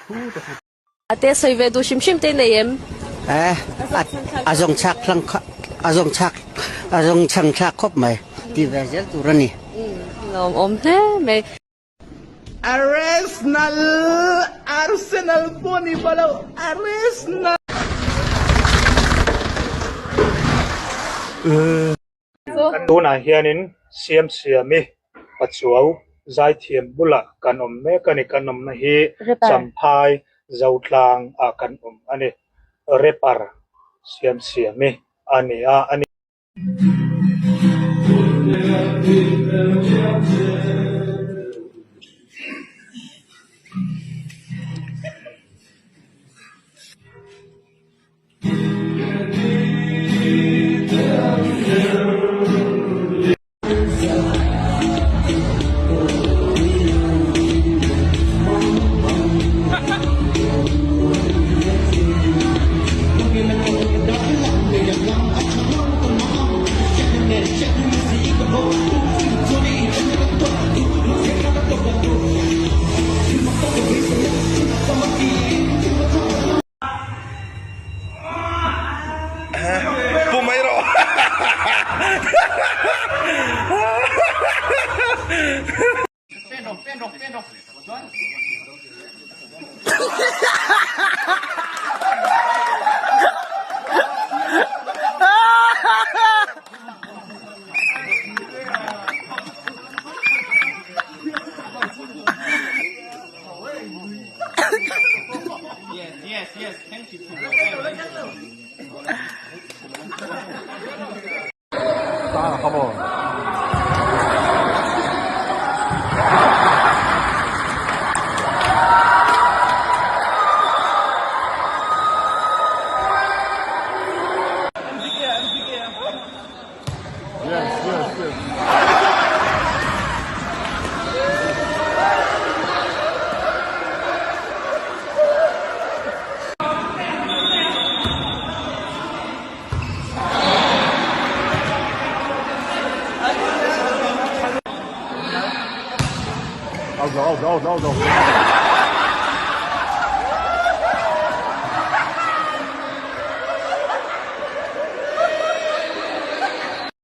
A te sawi ve duh hrim hrim te nei em? Eh, a zawng chhak hlang a zawng chhak a zawng chhang thlak khawp mai ti ve zel tur a ni. Lawm awm hle mai. Arsenal Arsenal pawh ni pah lo Arsenal. Tunah hianin Siamsiami Pachuau zaithiam bulah kan awm mek a ni. Kan awmna hi Champhai Zotlang ah kan awm a ni. Rapper Siamsiami a ni a. Pu mai rawh. Out, out, out, out.